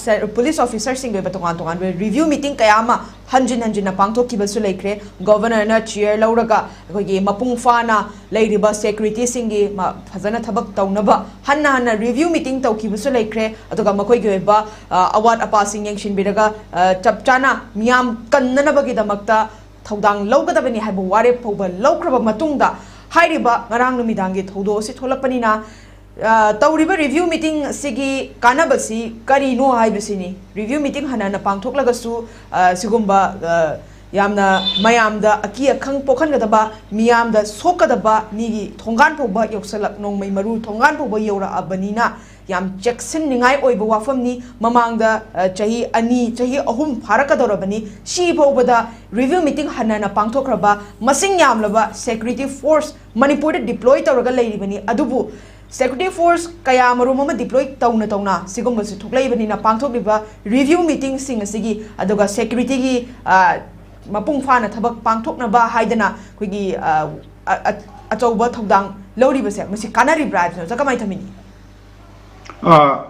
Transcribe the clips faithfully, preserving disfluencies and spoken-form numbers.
ꯁꯦ-, police ꯑꯣꯐꯤꯁꯔꯁꯤꯡꯒꯤ ꯑꯣꯏꯕ ꯇꯣꯉꯥꯟ ꯇꯣꯉꯥꯟꯕ ꯔꯤꯚ꯭ꯌꯨ ꯃꯤꯇꯤꯡ ꯀꯌꯥ ꯑꯃ ꯍꯟꯖꯤꯟ ꯍꯟꯖꯤꯟꯅ ꯄꯥꯡꯊꯣꯛꯈꯤꯕꯁꯨ ꯂꯩꯈ꯭ꯔꯦ꯫ ꯒꯣꯚꯔꯅꯔꯅ ꯆꯤꯌꯔ ꯂꯧꯔꯒ ꯑꯩꯈꯣꯏꯒꯤ ꯃꯄꯨꯡ ꯐꯥꯅ ꯂꯩꯔꯤꯕ ꯁꯦꯀ꯭ꯌꯨꯔꯤꯇꯤꯁꯤꯡꯒꯤ ꯃ-, ꯐꯖꯅ ꯊꯕꯛ ꯇꯧꯅꯕ ꯍꯟꯅ ꯍꯟꯅ ꯔꯤꯚ꯭ꯌꯨ ꯃꯤꯇꯤꯡ ꯇꯧꯈꯤꯕꯁꯨ ꯂꯩꯈ꯭ꯔꯦ꯫ ꯑꯗꯨꯒ ꯃꯈꯣꯏꯒꯤ ꯑꯣꯏꯕ, ꯑ, ꯑꯋꯥꯠ ꯑꯄꯥꯁꯤꯡ ꯌꯦꯡꯁꯤꯟꯕꯤꯔꯒ, ꯑ, ꯆꯞ ꯆꯥꯅ ꯃꯤꯌꯥꯝ ꯀꯟꯅꯅꯕꯒꯤꯗꯃꯛꯇ ꯊꯧꯗꯥꯡ ꯂꯧꯒꯗꯕꯅꯤ ꯍꯥꯏꯕ ꯋꯥꯔꯦꯞ ꯐꯥꯎꯕ ꯂꯧꯈ꯭ꯔꯕ ꯃꯇꯨꯡꯗ, ꯍꯥꯏꯔꯤꯕ ꯉꯔꯥꯡ ꯅꯨꯃꯤꯗꯥꯡꯒꯤ ꯊꯧꯗꯣꯛ ꯑꯁꯤ ꯊꯣꯛꯂꯛꯄꯅꯤꯅ, ꯑ, ꯇꯧꯔꯤꯕ ꯔꯤꯚ꯭ꯌꯨ ꯃꯤꯇꯤꯡ ꯑꯁꯤꯒꯤ ꯀꯥꯟꯅꯕꯁꯤ ꯀꯔꯤꯅꯣ ꯍꯥꯏꯕꯁꯤꯅꯤ꯫ ꯔꯤꯚ꯭ꯌꯨ ꯃꯤꯇꯤꯡ ꯍꯟꯅ ꯍꯟꯅ ꯄꯥꯡꯊꯣꯛꯂꯒꯁꯨ, ꯑ, ꯁꯤꯒꯨꯝꯕ, ꯑ, ꯌꯥꯝꯅ ꯃꯌꯥꯝꯗ ꯑꯀꯤ ꯑꯈꯪ ꯄꯣꯛꯍꯟꯒꯗꯕ, ꯃꯤꯌꯥꯝꯗ ꯁꯣꯛꯀꯗꯕ, ꯃꯤꯒꯤ ꯊꯣꯡꯒꯥꯟ ꯐꯥꯎꯕ ꯌꯧꯁꯜꯂꯛ-, ꯅꯣꯡꯃꯩ ꯃꯔꯨ ꯊꯣꯡꯒꯥꯟ ꯐꯥꯎꯕ ꯌꯧꯔꯛꯑꯕꯅꯤꯅ, ꯌꯥꯝ ꯆꯦꯛꯁꯤꯟꯅꯤꯡꯉꯥꯏ ꯑꯣꯏꯕ ꯋꯥꯐꯝꯅꯤ꯫ ꯃꯃꯥꯡꯗ, ꯑ, ꯆꯍꯤ ꯑꯅꯤ, ꯆꯍꯤ ꯑꯍꯨꯝ ꯐꯥꯔꯛꯀꯗꯧꯔꯕꯅꯤ꯫ ꯁꯤ ꯐꯥꯎꯕꯗ ꯔꯤꯚ꯭ꯌꯨ ꯃꯤꯇꯤꯡ ꯍꯟꯅ ꯍꯟꯅ ꯄꯥꯡꯊꯣꯛꯈ꯭ꯔꯕ, ꯃꯁꯤꯡ ꯌꯥꯝꯂꯕ ꯁꯦꯀ꯭ꯌꯨꯔꯤꯇꯤ ꯐꯣꯔꯁ ꯃꯅꯤꯄꯨꯔꯗ ꯗꯤꯄ꯭ꯂꯣꯏ ꯇꯧꯔꯒ ꯂꯩꯔꯤꯕꯅꯤ꯫ ꯑꯗꯨꯕꯨ ꯁꯦꯀ꯭ꯌꯨꯔꯤꯇꯤ ꯐꯣꯔꯁ ꯀꯌꯥ ꯃꯔꯨꯝ ꯑꯃ ꯗꯤꯄ꯭ꯂꯣꯏ ꯇꯧꯅ ꯇꯧꯅ ꯁꯤꯒꯨꯝꯕꯁꯤ ꯊꯣꯛꯂꯛꯏꯕꯅꯤꯅ, ꯄꯥꯡꯊꯣꯛꯂꯤꯕ ꯔꯤꯚ꯭ꯌꯨ ꯃꯤꯇꯤꯡꯁꯤꯡ ꯑꯁꯤꯒꯤ, ꯑꯗꯨꯒ ꯁꯦꯀ꯭ꯌꯨꯔꯤꯇꯤꯒꯤ, ꯑ, ꯃꯄꯨꯡ ꯐꯥꯅ ꯊꯕꯛ ꯄꯥꯡꯊꯣꯛꯅꯕ ꯍꯥꯏꯗꯅ ꯑꯩꯈꯣꯏꯒꯤ, ꯑ, ꯑ-, ꯑ-, ꯑꯆꯧꯕ ꯊꯧꯗꯥꯡ ꯂꯧꯔꯤꯕꯁꯦ, ꯃꯁꯤ ꯀꯥꯟꯅꯔꯤꯕ꯭ꯔꯥ ꯍꯥꯏꯕꯁꯦ ꯑꯣꯖꯥ ꯀꯃꯥꯏꯅ ꯊꯝꯕꯤꯅꯤ? ꯑ,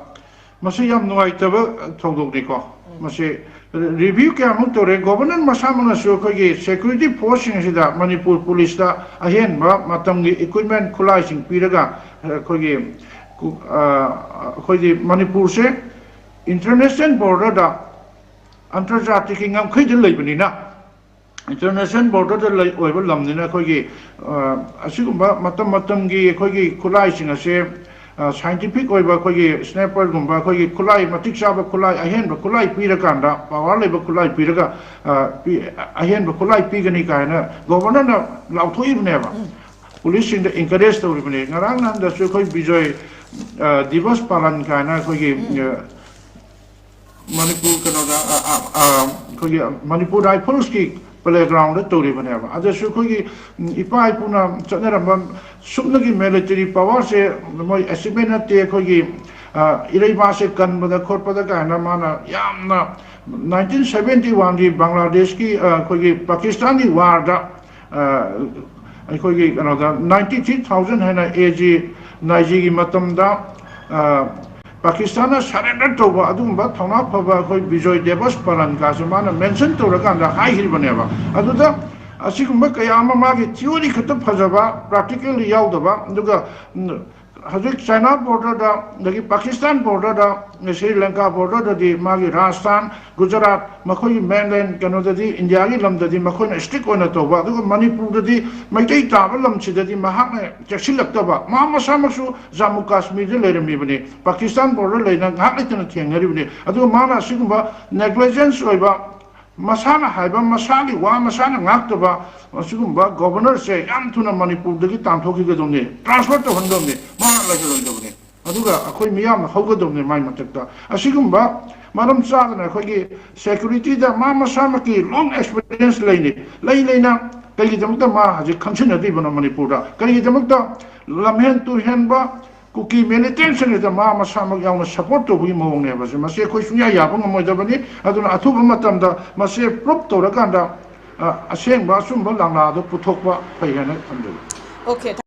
ꯃꯁꯤ ꯌꯥꯝ ꯅꯨꯡꯉꯥꯏꯇꯕ ꯊꯧꯗꯣꯛꯅꯤꯀꯣ꯫ ꯃꯁꯤ ꯔꯤꯚ꯭ꯌꯨ ꯀꯌꯥꯃꯨꯛ ꯇꯧꯔꯦ꯫ ꯒꯣꯚꯔꯅꯔ ꯃꯁꯥꯃꯛꯅꯁꯨ ꯑꯩꯈꯣꯏꯒꯤ ꯁꯦꯀ꯭ꯌꯨꯔꯤꯇꯤ ꯐꯣꯔꯁꯁꯤꯡ ꯑꯁꯤꯗ ꯃꯅꯤꯄꯨꯔ ꯄꯨꯂꯤꯁꯇ ꯑꯍꯦꯟꯕ ꯃꯇꯝꯒꯤ ꯏꯀ꯭ꯋꯤꯞꯃꯦꯟ, ꯈꯨꯠꯂꯥꯏꯁꯤꯡ ꯄꯤꯔꯒ, ꯑ, ꯑꯩꯈꯣꯏꯒꯤ ꯀꯨ-, ꯑ, ꯑꯩꯈꯣꯏꯒꯤ ꯃꯅꯤꯄꯨꯔꯁꯦ ꯏꯟꯇꯔꯅꯦꯁꯅꯦꯜ ꯕꯣꯔꯗꯔꯗ, ꯑꯟꯇꯔꯖꯥꯇꯤꯒꯤ ꯉꯝꯈꯩꯗ ꯂꯩꯕꯅꯤꯅ, ꯏꯟꯇꯔꯅꯦꯁꯅꯦꯜ ꯕꯣꯔꯗꯔꯗ ꯂꯩ-, ꯑꯣꯏꯕ ꯂꯝꯅꯤꯅ ꯑꯩꯈꯣꯏꯒꯤ, ꯑ, ꯑꯁꯤꯒꯨꯝꯕ ꯃꯇꯝ ꯃꯇꯝꯒꯤ ꯑꯩꯈꯣꯏꯒꯤ ꯈꯨꯠꯂꯥꯏꯁꯤꯡ ꯑꯁꯦ, ꯑ, ꯁꯥꯏꯟꯇꯤꯐꯤꯛ ꯑꯣꯏꯕ ꯑꯩꯈꯣꯏꯒꯤ ꯁ꯭ꯅꯥꯏꯄꯔꯒꯨꯝꯕ, ꯑꯩꯈꯣꯏꯒꯤ ꯈꯨꯠꯂꯥꯏ ꯃꯇꯤꯛ ꯆꯥꯕ ꯈꯨꯠꯂꯥꯏ, ꯑꯍꯦꯟꯕ ꯈꯨꯠꯂꯥꯏ ꯄꯤꯔꯀꯥꯟꯗ, ꯄꯋꯥꯔ ꯂꯩꯕ ꯈꯨꯠꯂꯥꯏ ꯄꯤꯔꯒ, ꯑ, ꯄꯤ-, ꯑꯍꯦꯟꯕ ꯈꯨꯠꯂꯥꯏ ꯄꯤꯒꯅꯤ ꯀꯥꯏꯅ ꯒꯣꯚꯔꯅꯔꯅ ꯂꯥꯎꯊꯣꯛꯏꯕꯅꯦꯕ꯫ ꯄꯨꯂꯤꯁꯁꯤꯡꯗ ꯏꯟꯀꯔꯦꯖ ꯇꯧꯔꯤꯕꯅꯤ꯫ ꯉꯔꯥꯡ ꯅꯍꯥꯟꯗꯁꯨ ꯑꯩꯈꯣꯏ ꯕꯤꯖꯣꯏ, ꯑ, ꯗꯤꯕꯁ ꯄꯥꯂꯟ ꯀꯥꯏꯅ ꯑꯩꯈꯣꯏꯒꯤ, ꯑ, ꯃꯅꯤꯄꯨꯔ ꯀꯩꯅꯣꯗ, ꯑ, ꯑ, ꯑ, ꯑꯩꯈꯣꯏꯒꯤ ꯃꯅꯤꯄꯨꯔ ꯔꯥꯏꯐꯜꯁꯀꯤ ꯄ꯭ꯂꯦꯒ꯭ꯔꯥꯎꯟꯗ ꯇꯧꯔꯤꯕꯅꯦꯕ꯫ ꯑꯗꯨꯁꯨ ꯑꯩꯈꯣꯏꯒꯤ, ꯎꯝ, ꯏꯄꯥ ꯏꯄꯨꯅ ꯆꯠꯅꯔꯝꯕ ꯁꯨꯞꯅꯒꯤ ꯃꯤꯂꯤꯇꯔꯤ ꯄꯋꯥꯔꯁꯦ ꯃꯣꯏ ꯑꯦꯆꯤꯞꯃꯦꯟ ꯅꯠꯇꯦ꯫ ꯑꯩꯈꯣꯏꯒꯤ, ꯑ, ꯏꯔꯩꯃꯥꯁꯦ ꯀꯟꯕꯗ ꯈꯣꯠꯄꯗ ꯀꯥꯏꯅ ꯃꯥꯅ ꯌꯥꯝꯅ nineteen seventy one ꯒꯤ ꯕꯪꯒ꯭ꯂꯥꯗꯦꯁꯀꯤ, ꯑ, ꯑꯩꯈꯣꯏꯒꯤ ꯄꯥꯀꯤꯁꯇꯥꯟꯒꯤ ꯋꯥꯔꯗ, ꯑ, ꯑꯩꯈꯣꯏꯒꯤ ꯀꯩꯅꯣꯗ ninety three thousand ꯍꯥꯏꯅ ꯑꯦ ꯖꯤ ꯅꯥꯏꯖꯤꯒꯤ ꯃꯇꯝꯗ, ꯑ, ꯄꯥꯀꯤꯁꯇꯥꯟꯅ ꯁꯔꯦꯟꯗꯔ ꯇꯧꯕ ꯑꯗꯨꯒꯨꯝꯕ ꯊꯧꯅꯥ ꯐꯕ ꯑꯩꯈꯣꯏ ꯕꯤꯖꯣꯏ ꯗꯦꯕꯁ ꯄꯥꯂꯟꯒꯁꯨ ꯃꯥꯅ ꯃꯦꯟꯁꯟ ꯇꯧꯔꯀꯥꯟꯗ ꯍꯥꯏꯈꯤꯕꯅꯦꯕ꯫ ꯑꯗꯨꯗ ꯑꯁꯤꯒꯨꯝꯕ ꯀꯌꯥ ꯑꯃ ꯃꯥꯒꯤ ꯊꯤꯑꯣꯔꯤ ꯈꯛꯇ ꯐꯖꯕ, ꯄ꯭ꯔꯥꯛꯇꯤꯀꯦꯜꯗꯤ ꯌꯥꯎꯗꯕ, ꯑꯗꯨꯒ ꯎꯝ, ꯍꯧꯖꯤꯛ ꯆꯥꯏꯅꯥ ꯕꯣꯔꯗꯔꯗ, ꯑꯗꯒꯤ ꯄꯥꯀꯤꯁꯇꯥꯟ ꯕꯣꯔꯗꯔꯗ, ꯁ꯭ꯔꯤ ꯂꯪꯀꯥ ꯕꯣꯔꯗꯔꯗꯗꯤ ꯃꯥꯒꯤ ꯔꯥꯖꯁꯊꯥꯟ, ꯒꯨꯖꯔꯥꯠ, ꯃꯈꯣꯏꯒꯤ ꯃꯦꯟꯂꯦꯟ ꯀꯩꯅꯣꯗꯗꯤ, ꯏꯟꯗꯤꯌꯥꯒꯤ ꯂꯝꯗꯗꯤ ꯃꯈꯣꯏꯅ ꯏꯁꯇ꯭ꯔꯤꯛ ꯑꯣꯏꯅ ꯇꯧꯕ, ꯑꯗꯨꯒ ꯃꯅꯤꯄꯨꯔꯗꯗꯤ ꯃꯩꯇꯩ ꯇꯥꯕ ꯂꯝꯁꯤꯗꯗꯤ ꯃꯍꯥꯛꯅ ꯆꯦꯛꯁꯤꯜꯂꯛꯇꯕ꯫ ꯃꯥ ꯃꯁꯥꯃꯛꯁꯨ ꯖꯝꯃꯨ ꯀꯥꯁꯃꯤꯔꯗ ꯂꯩꯔꯝꯃꯤꯕꯅꯤ, ꯄꯥꯀꯤꯁꯇꯥꯟ ꯕꯣꯔꯗꯔ ꯂꯩꯅ ꯉꯥꯏꯍꯥꯛ ꯂꯩꯇꯅ ꯊꯦꯡꯅꯔꯤꯕꯅꯤ꯫ ꯑꯗꯨꯒ ꯃꯥꯅ ꯑꯁꯤꯒꯨꯝꯕ ꯅꯦꯒ꯭ꯂꯤꯖꯦꯟꯁ ꯑꯣꯏꯕ, ꯃꯁꯥꯅ ꯍꯥꯏꯕ, ꯃꯁꯥꯒꯤ ꯋꯥ ꯃꯁꯥꯅ ꯉꯥꯛꯇꯕ, ꯑꯁꯤꯒꯨꯝꯕ ꯒꯣꯚꯔꯅꯔꯁꯦ ꯌꯥꯝ ꯊꯨꯅ ꯃꯅꯤꯄꯨꯔꯗꯒꯤ ꯇꯥꯟꯊꯣꯛꯈꯤꯒꯗꯕꯅꯤ, ꯇ꯭ꯔꯥꯟꯁꯐꯔ ꯇꯧꯍꯟꯒꯗꯕꯅꯤ, ꯃꯥ ꯂꯩꯍꯜꯂꯣꯏꯗꯕꯅꯤ꯫ ꯑꯗꯨꯒ ꯑꯩꯈꯣꯏ ꯃꯤꯌꯥꯝꯅ ꯍꯧꯒꯗꯕꯅꯤ ꯃꯥꯏ ꯃꯊꯛꯇ꯫ ꯑꯁꯤꯒꯨꯝꯕ ꯃꯔꯝ ꯆꯥꯗꯅ ꯑꯩꯈꯣꯏꯒꯤ ꯁꯦꯀ꯭ꯌꯨꯔꯤꯇꯤꯗ ꯃꯥ ꯃꯁꯥꯃꯛꯀꯤ ꯂꯣꯡ ꯑꯦꯛꯁꯄꯤꯔꯤꯌꯦꯟꯁ ꯂꯩꯅꯤ꯫ ꯂꯩ ꯂꯩꯅ ꯀꯩꯒꯤꯗꯃꯛꯇ ꯃꯥ ꯍꯧꯖꯤꯛ ꯈꯪꯁꯤꯟꯅꯗ꯭ꯔꯤꯕꯅꯣ ꯃꯅꯤꯄꯨꯔꯗ? ꯀꯔꯤꯒꯤꯗꯃꯛꯇ ꯂꯝꯍꯦꯟ ꯇꯨꯍꯦꯟꯕ ꯀꯨꯀꯤ ꯃꯤꯂꯤꯇꯦꯟꯁꯤꯡꯁꯤꯗ ꯃꯥ ꯃꯁꯥꯃꯛ ꯌꯥꯎꯅ ꯁꯄꯣꯔꯠ ꯇꯧꯕꯒꯤ ꯃꯑꯣꯡꯅꯦꯕꯁꯦ꯫ ꯃꯁꯤ ꯑꯩꯈꯣꯏ ꯁꯨꯡꯌꯥ ꯌꯥꯕ ꯉꯝꯃꯣꯏꯗꯕꯅꯤ꯫ ꯑꯗꯨꯅ ꯑꯊꯨꯕ ꯃꯇꯝꯗ ꯃꯁꯤ ꯄ꯭ꯔꯨꯞ ꯇꯧꯔꯀꯥꯟꯗ, ꯑ, ꯑꯁꯦꯡꯕ ꯑꯆꯨꯝꯕ ꯂꯥꯡꯂꯥꯗꯣ ꯄꯨꯊꯣꯛꯄ ꯐꯩ ꯍꯥꯏꯅ ꯊꯝꯖꯒꯦ꯫ Okay,